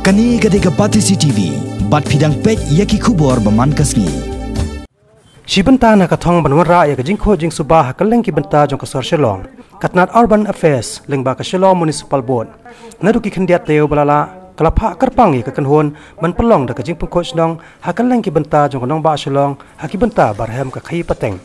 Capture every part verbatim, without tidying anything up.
Kane ka dei ka Batesi T V, bad phi dang peit ïa ki khubor ba man ka sngi. Shi bynta na ka thong ban wanrah ïa ka jingkhuid jingsuba ha kylleng ki bynta jong ka sor Shillong, ka tnat Urban Affairs lyngba ka Shillong Municipal Board, naduh ki khyndiat taïew ba la lah, ka la phah kyrpang ïa ka kynhun ban pynlong da ka jingpynkhuid shnong ha kylleng ki bynta jong ka nongbah Shillong ha ki bynta ba rhem ka khaïi pateng.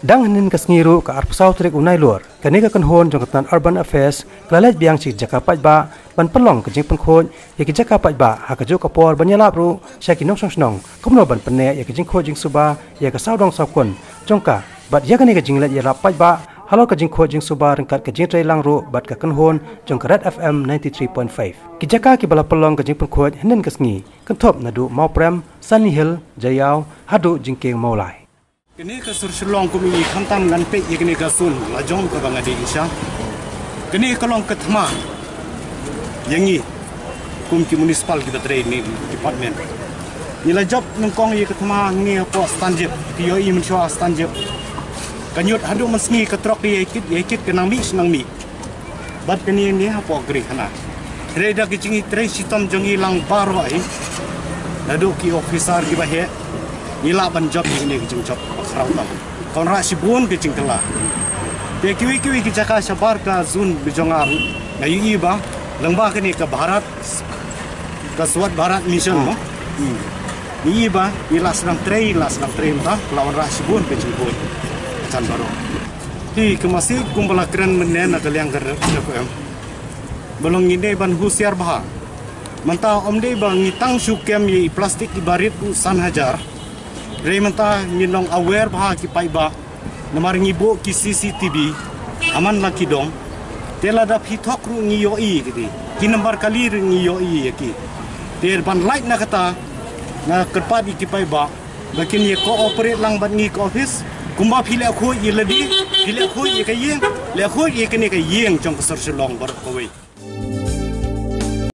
Dang hynnin ka sngi ruh, ka arphew saw tarik u Nailur, kane ka kynhun jong ka tnat Urban Affairs ka la leit biang sha ki jaka paidbah ban pynlong ka jingpynkhuid ïa ki jaka paidbah, ha kajuh ka por ban ïalap ruh sha ki nongshong shnong kumno ban pynneh ïa ka jingkhuid jingsuba ïa ka sawdong sawkun jong ka, bad ïa kane ka jingleit ïalap paidbah halor ka jingkhuid jingsuba ryngkat ka jingtrei lang ruh bad ka kynhun jong ka Red F M ninety-three point five. Ki jaka kiba la pynlong ka jingpynkhuid hynnin ka sngi kynthup naduh Mawprem, Sunny Hill, Jaïaw haduh Jingkieng Mawlai. Kane ka sor Shillong kum i khamtam ngan peit ïa kane ka zone lajong kaba nga dei sha. Kane ka long ka thma ïa ngi kum ki municipal kiba trei ne department. Ngi la jop nyngkong ïa ka thma ngi hapoh Stanjip, ki ïohi mynshuwa Stanjip. Ka ñiut haduh mynsngi ka trok ïa kit ïa kit, ka nang mih shu nang mih. Bad kane ne hapoh Gri Khana. Hynrei da ki jingtrei shitom jong ngi lang baroh hi, naduh ki officer kiba heh, ngi lah ban jop ïa kane ka jingjop ba khraw tam. Ka wanrah shibun ka jingkylla. Te kiwei kiwei ki jaka shabar ka zone ba jong nga ruh, nga ïohi ba lyngba kane ka Bharat, ka Swachh Bharat Mission mo. Hmm. Ngi ïohi ba ngi la sdang trei, la sdang trei mynta, la wanrah shibun ka jingkhuid. Chan baroh. Hi ka masi kumba la kren mynne na ka liang ka Red F M, ba long ngi dei ban husiar bha. Mynta ym dei ba ngi tang shu kem ïa i plastik iba rit u san hajar. Hynrei mynta ngi long aware bha ki paidbah. Namar ngi buh ki C C T V ha man la ki dong. Te lada phi thok ruh ngi ïohi ïa ki, ki nambar kali ruh ngi ïohi ïa ki. Te ban lait na kata, nga kyrpad ïa ki paidbah ba kin ïa cooperate lang bad ngi ka office. Kumba phi leh khuid ïa lade, phi leh khuid ïa ka ïing, leh khuid ïa kane ka ïing jong ka sor Shillong baroh kawei.